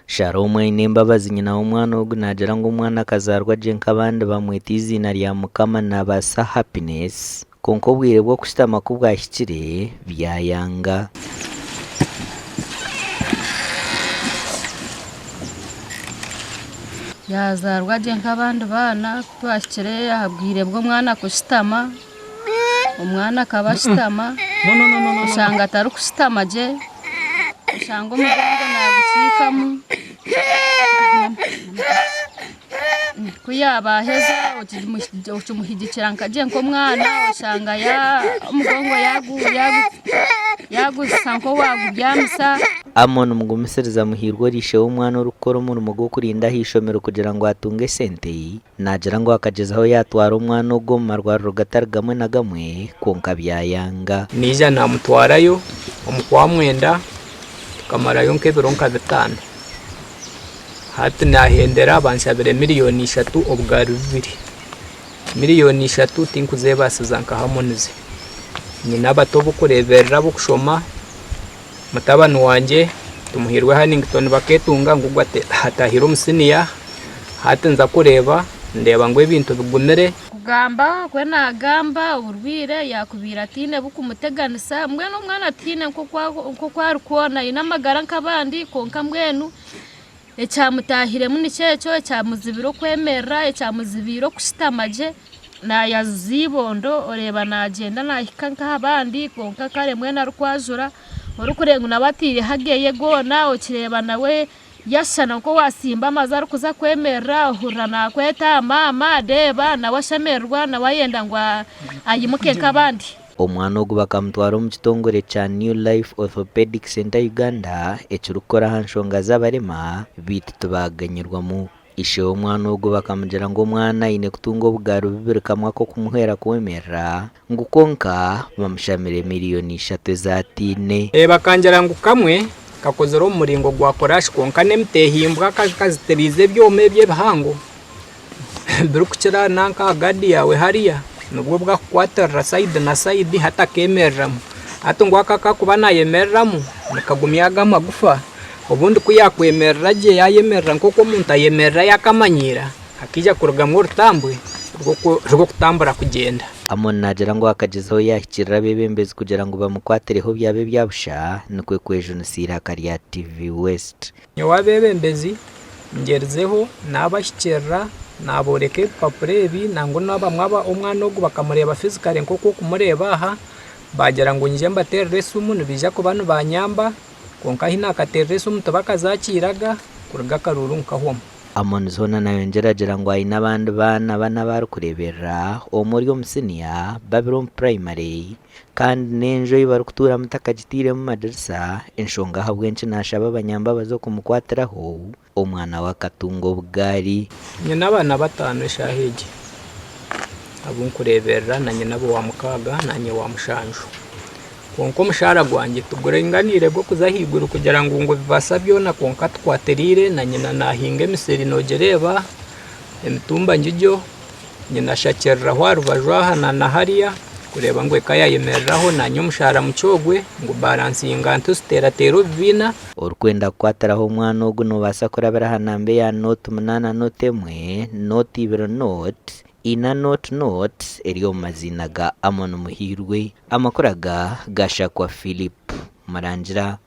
Shalom Ainembabazi nyina w'omwana ogu naagira ngu omwana akazaarwa gye nk'abandi bamweta eiziina rya Mukama Nabaasa Happiness kwonka obwire bw'okushutama ku bwahikire byayanga. Yaazaarwa gye nk'abandi baana ku twahikire aha bwire bw'omwana kushutama, omwana akaba ashutama oshanga atarikushutama gye, oshanga omugongo naagukiikamu. Ku yaaba aheza okimuhigikira gye nk'omwana oshanga omugongo yaaguzisa nk'owaagubyamisa. Amon Mugumisiriza Muhiirwa ori ishe w'omwana orikukora omurimo gw'okurinda aha ishomero kugira ngu atunge esente, naagira ngu akagyezaho yaatwara omwana ogwo omu marwariro gatari gamwe na gamwe kwonka byayanga. Naija naamutwarayo omu Kwamwenda tukamarayo nk'ebiro nka bitaano. Hati naahendera banshabire miriyoni ishatu obugaari bubiri. Miriyoni ishatu tinkuzeebaasiza nka Harmonize. Nyine abato b'okureeberera ab'okushoma. Mutabani wangye Tumuhairwe Hannington Baketunga ngu ogwo ataahire omu siniya, hati nza kureeba ndeeba ngu ebintu bigumire. Kugamba okwe nagamba oburwaire yakubaire ataine bukumuteganisa mbwenu omwana tihaine nkoku arikwona aine amagara nk'abandi kwonka mbwenu ekyamutahiremu nikyo ekyo ekyamuzibire okwemerera ekyamuzibiire okushutama gye nayajuza eibondo oreeba nagyenda nahika nkaha bandi kwonka kare mbwenu arikwajura orikureeba ngu nawe ateireho ageye goona okireeba nawe yashushana nk'owatsimba amaju arikuza kwemerera ohurira nakweta maama reeba nawe ashemererwa nawe ayenda ngu ayimuke nk'abandi. Omwana ogu bakamutwara omu kitongore kya New Life Orthopedic Centre Uganda ekirikukora aha nshonga z'abarema beitu tibaaganyirwamu. Ishe w'omwana ogu bakamugira ngu omwana aine kutunga obugaari bubiri kamwe ak'okumuhwera kwemerera ngu kwonka bamushamire miriyoni ishatu ezi ataine. Bakangira ngu kamwe kakozire omu muringo gwa kurashi kwonka n'emitehimbwa kazitiriize ebyoma ebi ebihango birikukira nanka aha gaadi yaawe hariya nibwo bwakukwatirira sayidi na sayidi hati akemereramu. Hati ngu aka aku arikuba nayemereramu nikagumya aga amagufa obundi ku yaakwemerera gye yaayemerera nk'oku omuntu ayemerera yaakamanyiira hakaija kurugamu orutambwe rw'okutambura kugyenda. Amon naagira ngu akagyezaho yaahikirira abeebembezi kugira ngu bamukwatireho byaba ebya busha nikwo kwejunisa eiraka rya TV West. Nyowe abeebembezi ngyerizeho naabahikirira naabooreka ebipapura ebi nangwa n'abamwe omwana ogu bakamureeba physically nk'oku orikumureeba aha, baagira ngu nyije mbateerere esimu nibaija kuba nibanyamba kwonka ahi naakateerire esimu tibakazakiiraga kuruga akaruuru nkahwamu. Amon Zoona nayongyera agira ngu aine abandi baana bana abu arikureeberera, omwe ori omu siniya, babiri omu purayimare kandi n'enju ei barikutuuramu takagitairemu madirisa, enshonga ahabw'enki naashaba abanyambabazi okumukwatiraho omwana we akatunga obugaari. Nyine abaana bataano eshaaha egi abu nkureeberera na nyinabo wa mukaaga naanye wa mushanju. Kwonka omushaara gwangye tiguringaniire gw'okuza ahaiguru kugira ngu ngubibaasa byona kwonka tukwatiriire na nyina naahinga emisiri noogireeba, emitumba ngigyo, nyina ashakiriraho aha rubaju aha na hariya kureeba ngu eka yaayemereraho naanye omushaara mukye ogwe ngubaransinga ntuziteerateera obubiina. Orikwenda kukwatiraho omwana ogu noobaasa kurabira aha namba eya nooti munaana nooti emwe nooti ibiri nooti ina nooti nooti eri omu maziina ga Amon Muhiirwe. Amakuru aga gashakwa Philip Murangira.